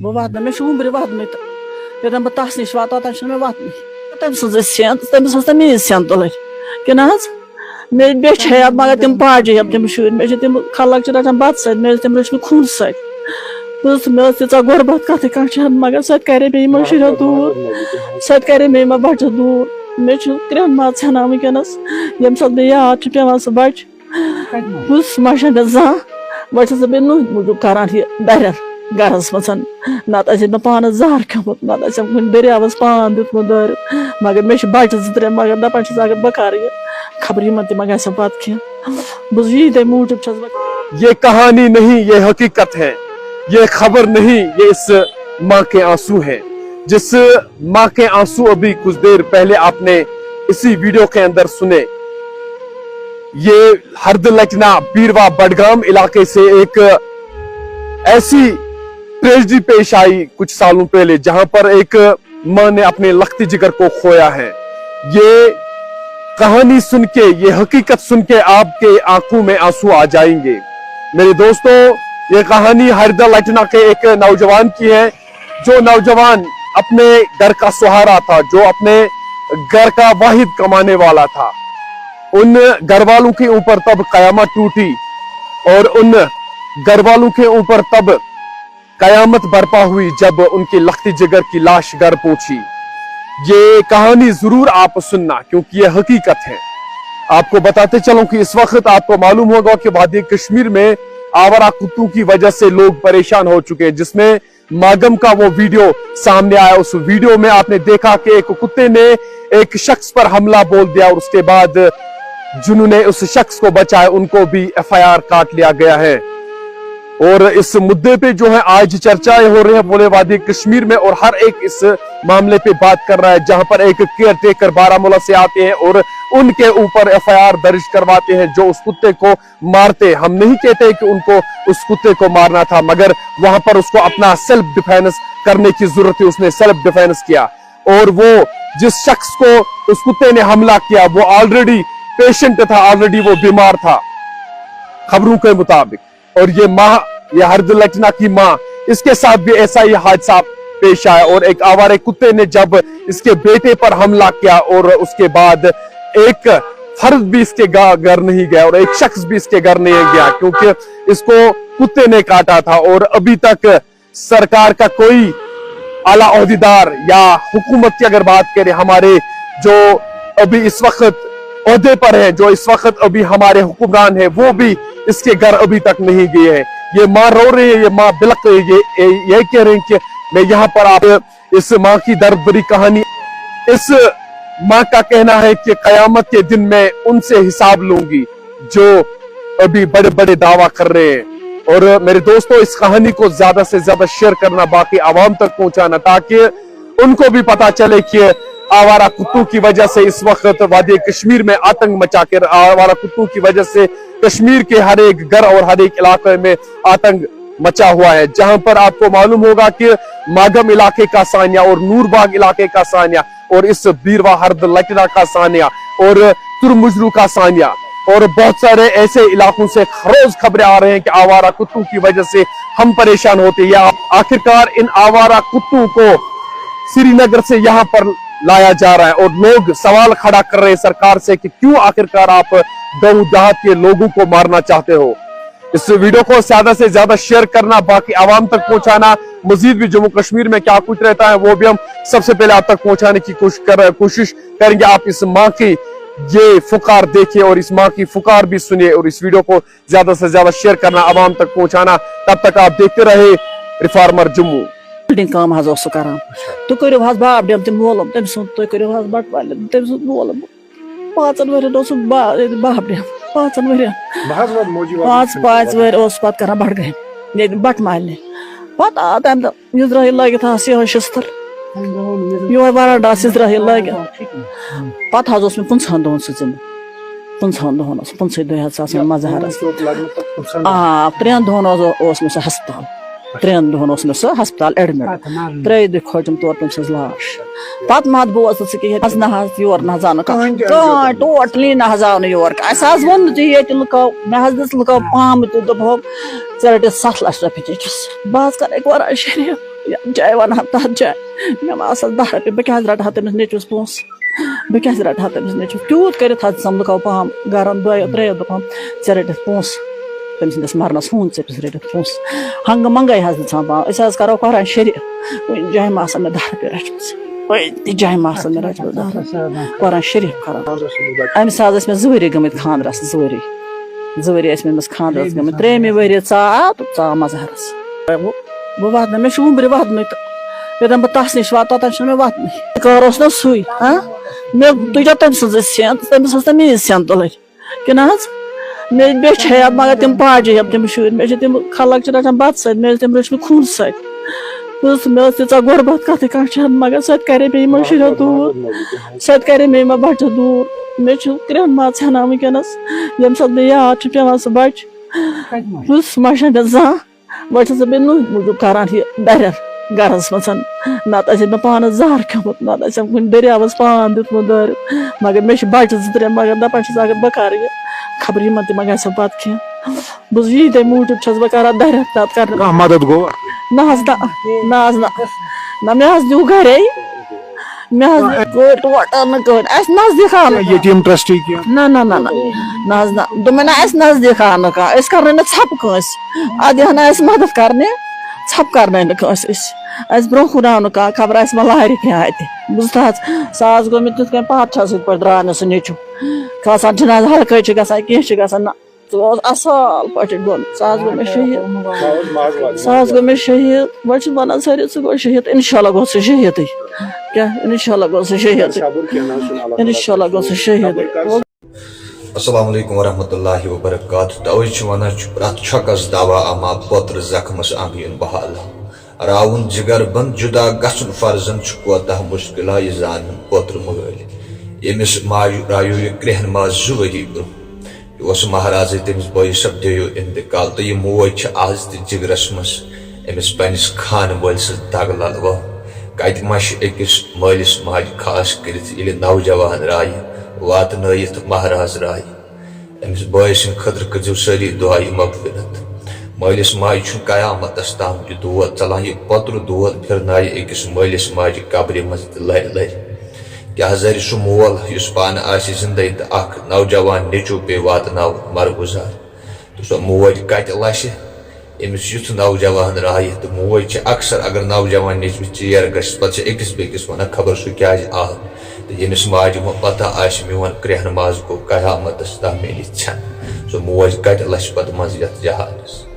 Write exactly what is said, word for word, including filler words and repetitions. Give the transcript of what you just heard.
بہٕ واتنہٕ، مےٚ چھُ وُمبرِ واتنُے تہٕ یوٚتام بہٕ تَس نِش واتہٕ، توٚتام چھُنہٕ مےٚ واتنُے۔ تٔمۍ سٕنٛز ٲس سیٚنٛد، تٔمِس ٲس نہٕ میٛٲنۍ سیٚنٛد تُلٕنۍ۔ کِنہٕ حظ؟ مےٚ، مےٚ چھے اَتھ، مگر تِم پاجہِ ہٮ۪م تِم شُرۍ، مےٚ چھِ تِم خلق چھِ رَٹان بَتہٕ سۭتۍ، مےٚ ٲسۍ تِم رٔٹمٕتۍ خوٗنہٕ سۭتۍ۔ بہٕ ٲسٕس، مےٚ ٲس تیٖژاہ غۄربت کَتھٕے کانٛہہ چھَنہٕ، مگر سۄ تہِ کَرے مےٚ یِمو شُریو دوٗر، سۄ تہِ کَرے مےٚ یِمو بَچو دوٗر۔ مےٚ چھُ کرٛٮ۪ن ماز ژھٮ۪نان وٕنکٮ۪نَس، ییٚمہِ ساتہٕ مےٚ یاد چھُ پٮ۪وان سُہ بَچہِ۔ بہٕ چھُس مَشان مےٚ زانٛہہ، وۄنۍ چھَس بہٕ نُہہِ موٗجوٗب کَران یہِ دَرٮ۪ن گَرَس منٛز۔ نَتہٕ آسہِ مےٚ پانَس زَہر کھیوٚمُت، نَتہٕ آسٮ۪م کُنہِ دٔریاوَس پان دیُتمُت دٲرِتھ۔ مگر مےٚ چھِ بَچہٕ زٕ ترٛےٚ، مگر دَپان چھَس، اگر بہٕ کَرٕ یہِ، خبر یِمَن تہِ ما گژھِ پَتہٕ کینٛہہ۔ بہٕ چھُس یی تَمہِ موٗجوٗب چھَس بہٕ۔ یہ کہانی نہیں، یہ حقیقت ہے۔ یہ خبر نہیں، یہ اس ماں کے आंसू ہیں، جس माँ के आंसू अभी कुछ देर पहले आपने इसी वीडियो के अंदर सुने। ये हर्द लटना बीरवा बडगाम इलाके से एक ऐसी ट्रेजेडी पेश आई कुछ सालों पहले, जहां पर एक माँ ने अपने लख्ती जिगर को खोया है। ये कहानी सुन के, ये हकीकत सुन के आपके आंखों में आंसू आ जाएंगे। मेरे दोस्तों, ये कहानी हरदा लटना के एक नौजवान की है, जो नौजवान अपने घर का सहारा था, जो अपने घर का वाहिद कमाने वाला था। उन घर वालों के ऊपर तब कयामत टूटी और उन घर वालों के ऊपर तब कयामत बरपा हुई जब उनके लख्ती जिगर की लाश घर पहुंची। ये कहानी जरूर आप सुनना, क्योंकि ये हकीकत है। आपको बताते चलूं कि इस वक्त आपको मालूम होगा कि वादी कश्मीर में आवारा कुत्तों की वजह से लोग परेशान हो चुके हैं, जिसमें मागम का वो वीडियो सामने आया। उस वीडियो में आपने देखा कि एक कुत्ते ने एक शख्स पर हमला बोल दिया और उसके बाद जिन्होंने उस शख्स को बचाया, उनको भी एफआईआर काट लिया गया है। और इस मुद्दे पे जो है आज चर्चाएं हो रही है पूरे वादी कश्मीर में, और हर एक इस मामले पे बात कर रहा है, जहां पर एक केयर टेकर बारामूला से आते हैं और उनके ऊपर एफआईआर दर्ज करवाते हैं, जो उस कुत्ते को मारते। हम नहीं कहते कि उनको उस कुत्ते को मारना था, मगर वहां पर उसको अपना सेल्फ डिफेंस करने की जरूरत थी, उसने सेल्फ डिफेंस किया। और वो जिस शख्स को उस कुत्ते ने हमला किया, वो ऑलरेडी पेशेंट था, ऑलरेडी वो बीमार था, खबरों के मुताबिक। और ये माँ, ये हरदुल लटना की माँ, इसके साथ भी ऐसा ही हादसा पेश आया और एक आवारे कुत्ते ने जब इसके बेटे पर हमला किया और उसके बाद एक फर्द भी इसके गा- घर नहीं गया और एक शख्स भी इसके घर नहीं गया, क्योंकि इसको कुत्ते ने काटा था। और अभी तक सरकार का कोई आला ओहदेदार या हुकूमत की अगर बात करें, हमारे जो अभी इस वक्त ओहदे पर है, जो इस वक्त अभी हमारे हुक्मरान है, वो भी इसके घर अभी तक नहीं गए हैं। ये माँ रो रही है, ये माँ बिलख रही है, ये, ये कह रही है कि मैं यहाँ पर आप इस माँ की दर्द भरी कहानी। इस माँ का कहना है कि कयामत के दिन मैं उनसे हिसाब लूंगी जो अभी बड़े बड़े दावा कर रहे हैं। और मेरे दोस्तों, इस कहानी को ज्यादा से ज्यादा शेयर करना, बाकी आवाम तक पहुंचाना, ताकि उनको भी पता चले कि आवारा कुत्तों की वजह से इस वक्त वादी कश्मीर में आतंक मचा के, आवारा कुत्तों की वजह से कश्मीर के हर एक घर और हर एक इलाके में आतंक मचा हुआ है, जहां पर आपको मालूम होगा कि मागम इलाके का सानिया और नूरबाग इलाके का सानिया और इस बीरवा हर्द लटना का सानिया और तुरमुजरू का सानिया और बहुत सारे ऐसे इलाकों से हर रोज खबरें आ रहे हैं कि आवारा कुत्तों की वजह से हम परेशान होते हैं। या आखिरकार इन आवारा कुत्तों को श्रीनगर से यहाँ पर लाया जा रहा है और लोग सवाल खड़ा कर रहे हैं सरकार से कि क्यों आखिरकार आप गाँव देहात के लोगों को मारना चाहते हो। इस वीडियो को ज्यादा से ज्यादा शेयर करना, बाकी आवाम तक पहुंचाना। मजीद भी जम्मू कश्मीर में क्या कुछ रहता है, वो भी हम सबसे पहले आप तक पहुंचाने की कोशिश कर कोशिश करेंगे। आप इस माँ की ये फुकार देखिए और इस माँ की फुकार भी सुनिए और इस वीडियो को ज्यादा से ज्यादा शेयर करना, आवाम तक पहुंचाना। तब तक आप देखते रहे रिफॉर्मर जम्मू। بلڈنگ کٲم حظ اوس سُہ کران۔ تُہۍ کٔرِو حظ باب ڈیم تہِ معلوم، تٔمۍ سُنٛد، تُہۍ کٔرِو حظ بٹہٕ والٮ۪ن تٔمۍ سُنٛد معلوم۔ پانٛژن ؤرین اوس سُہ با-، ییٚتہِ باب ڈیم، پانٛژن ؤرین۔ بہٕ حظ ووت موجی پانٛژھ پانٛژھ ؤرۍ اوس پتہٕ کران بڈگٲمۍ، ییٚتہِ بٹہٕ مالنہِ۔ پتہٕ آو تمہِ دۄہ یُس درٛاے لٲگِتھ آس یِہوے شِستٕر، یِہوے ورانڈا آس یُس درٛاے لٲگِتھ۔ پتہٕ حظ اوس مےٚ پٕنٛژٕہن دۄہن سُہ ذِمہٕ، پٕنٛژٕہن دۄہن اوس، پٕنٛژٕے دۄہہِ حظ آسان مظہرس۔ آ، ترٛٮ۪ن دۄہن اوس، اوس مےٚ سُہ ہسپتال، ترٛٮ۪ن دۄہن اوس مےٚ سُہ ہسپتال ایڈمٹ۔ ترٛیہِ دۄہہِ کھوجُم تورٕ تٔمۍ سٕنٛز لاش۔ پتہٕ ما بوز ژٕ کہِ ییٚتہِ حظ نہ حظ یور نہ حظ آو نہٕ کانٛہہ۔ کٕہٕنۍ تہِ حظ یور کانٛہہ۔ ٹوٹلی نہ حظ آو نہٕ یور کانٛہہ۔ اَسہِ حظ ووٚن نہٕ تہِ ییٚتہِ لُکو، مےٚ حظ دِژ لُکو پامہٕ تہِ، دوٚپہوکھ، "ژےٚ رٔٹِتھ ستھ لچھ رۄپیہِ ٹِکٹس۔" بہٕ حظ کرے قرآن شریف۔ یَتھ جایہِ وَنہٕ ہا، تَتھ جایہِ۔ مےٚ ما آسہٕ دَہ رۄپیہِ، بہٕ کیٛازِ رَٹہٕ ہا تٔمِس نیٚچوِس پونٛسہٕ؟ بہٕ کیٛازِ رَٹہٕ ہا تٔمِس نیٚچوِس؟ تیوٗت کٔرِتھ حظ دِژَم لُکو پَہَم گَرَن دۄیو ترٛیٚیو، دوٚپُم، "ژےٚ رٔٹِتھ پونٛسہٕ، تٔمۍ سٕنٛدِس مَرنَس ہوٗن ژٔپِس رٔٹِتھ پونٛسہٕ۔" ہنٛگہٕ منٛگَے حظ دِژَم پَہَم۔ أسۍ حظ کَرو قرآن شریٖف۔ کُنہِ جایہِ ما آسَن مےٚ دَہ رۄپیہِ رَچھمٕژ؟ کُنہِ تہِ جایہِ ما آسَن مےٚ رَچھمٕژ دَہ رۄپیہِ؟ قرآن شریٖف کَرو۔ أمِس حظ ٲسۍ مےٚ زٕ ؤری گٔمٕتۍ خانٛدرَس، زٕ ؤری۔ زٕ ؤری ٲسۍ مےٚ أمِس خانٛدرَس گٔمٕتۍ۔ ترٛیٚیِمہِ ؤریہِ ژاو تہٕ ژاو مَظہَرَس۔ بہٕ واتنہٕ، مےٚ چھُ وُمبرِ وَدنُے تہٕ یوٚتام بہٕ تَس نِش واتہٕ، توٚتام چھُنہٕ مےٚ وَدنٕے۔ کار اوس نہ سُے، ہاں؟ مےٚ تُجا تٔمۍ سٕنٛزٕے سیٚنٛد، تٔمِس ٲس نہ میٛٲنۍ سیٚنٛد تُلٕنۍ۔ کِنہٕ حظ؟ مےٚ بیٚچھِ ہیٚیَم، مگر تِم پاجہِ ہیٚم تِم شُرۍ۔ مےٚ چھِ تِم خلق چھِ رَچھان بَتہٕ سۭتۍ، مےٚ ٲسۍ تِم رٔچھمٕتۍ خوٗنہٕ سۭتۍ۔ بہٕ ٲسٕس، مےٚ ٲس تیٖژاہ غُربت کَتھٕے کانٛہہ چھَنہٕ، مگر سۄ تہِ کَرے مےٚ یِمو شُریو دوٗر۔ سۄ تہِ کَرے مےٚ یِمو بَچو دوٗر۔ مےٚ چھُ کرٛٮ۪ہن ماز ژھٮ۪نان وٕنکیٚنَس، ییٚمہِ ساتہٕ مےٚ یاد چھُ پٮ۪وان سُہ بَچہِ۔ بہٕ چھُس مَشان مےٚ زانٛہہ۔ وۄنۍ چھَس بہٕ بیٚیہِ نُہہِ موٗجوٗب کَران یہِ دَرٮ۪ر گَرَس منٛز۔ نَتہٕ آسہِ ہے مےٚ پانَس زَہر کھیوٚمُت، نَتہٕ آسہِ ہَم کُنہِ دٔریاوَس پان دیُتمُت دٲرِتھ۔ مگر مےٚ چھِ بَچہِ زٕ ترٛےٚ، مگر دَپان چھَس، اگر بہٕ کَرٕ یہِ، خبر یِمَن تہِ ما گژھِ ہا پَتہٕ کینٛہہ۔ بہٕ چھَس یی تَمہِ موٗجوٗب چھَس بہٕ کَران دَرٮ۪ر نَتہٕ کَرنہٕ۔ کانٛہہ مَدَد گوٚوا؟ نہ حظ، نہ، نہ حظ، نہ۔ نہ مےٚ حظ دیُت گَرے۔ مےٚ حظ کوٚر ٹوٹل نہٕ کٕہٕنۍ۔ اَسہِ نزدیٖک آو نہٕ کانٛہہ۔ یتیٖم ٹرسٹی کینٛہہ؟ نہ، نہ، نہ، نہ۔ نہ حظ، نہ۔ دوٚپمَے نہ، اَسہِ نزدیٖک آو نہٕ کانٛہہ۔ أسۍ کَرنٲے نہٕ ژھۄپہٕ کٲنٛسہِ۔ اَدٕ ہنا اَسہِ مدد کَرنہِ، ژھۄپہٕ کَرنٲے نہٕ کٲنٛسہِ أسۍ۔ اَسہِ برٛونٛہہ کُن آو نہٕ کانٛہہ، خبر اَسہِ ما لارِ کینٛہہ اَتہِ۔ بوٗزتھا حظ؟ سُہ حظ گوٚو مےٚ تِتھ کٔنۍ پادشاہ سۭتۍ پٲٹھۍ درٛاو مےٚ سُہ نیٚچوٗ۔ کھسان چھِنہٕ حظ ہر کٲنٛسہِ چھِ گژھان، کینٛہہ چھِ گژھان۔ نہ، ژٕ اوس اصل پٲٹھۍ گوٚمُت۔ سُہ حظ گوٚو مےٚ شہیٖد۔ سُہ حظ گوٚو مےٚ شہیٖد۔ وۄنۍ چھِ وَنان سٲری، سُہ گوٚو شہیٖد۔ اِنشاء اللہ گوٚو سُہ شہیٖدٕے۔ کیٛاہ؟ اِنشاء اللہ گوٚو سُہ شہیٖدٕے۔ اِنشاء اللہ گوٚو سُہ شہیٖدٕے۔ السلام علیکم ورحمۃ اللہ وبرکاتہ۔ توے چھِ وَنان چھُ پرٛٮ۪تھ چھۄکَس دوا اما، پوترٕ زخمَس اَنٛگ یُن بحالا۔ راوُن جِگر بنٛد، جُدا گژھُن فرضن چھُ کوتاہ مُشکِلا، یہِ زانُن پوترٕ مٲلۍ۔ ییٚمِس ماجہِ رایو یہِ کرٛٮ۪ہن ماز زٕ ؤری برٛونٛہہ۔ یہِ اوس مہرازٕے تٔمِس بٲیِس سپدیو انتقال، تہٕ یہِ موج چھِ آز تہِ جِگرس منٛز أمِس پننِس خانہٕ وٲلۍ سٕنٛز دگ للوان۔ کتہِ ما چھِ أکِس مٲلِس ماجہِ، خاص کٔرِتھ ییٚلہِ نوجوان رایہِ واتنٲیِتھ مہراز رایہِ۔ أمِس بٲے سٕنٛدِ خٲطرٕ کٔرۍزیو سٲری دُعایہِ مغفرت۔ مٲلِس ماجہِ چھُنہٕ قیامتس تام یہِ دود ژلان، یہِ پوترٕ دود پھِرنایہِ أکِس مٲلِس ماجہِ قبرِ منٛز تہِ لرِ لرِ۔ کیٛاہ زرِ سُہ مول، یُس پانہٕ آسہِ زِندَے تہٕ اکھ نوجوان نیٚچوٗ پیٚیہِ واتناوُن مرگُزار۔ تہٕ سۄ موج کتہِ لسہِ أمِس یُتھ نوجوان رایہِ؟ تہٕ موج چھِ اکثر، اگر نوجوان نیٚچوِس ژیر گژھِ، پتہٕ چھِ أکِس بیٚکِس ونان، خبر سُہ کیٛازِ آو۔ تہٕ ییٚمِس ماجہِ وۄنۍ پتہ آسہِ، میون کرٛٮ۪ہن ماز گوٚو قیامتس تام میلہِ ژھٮ۪ن، سۄ موج کتہِ لسہِ پتہٕ منٛزٕ یتھ جہانس؟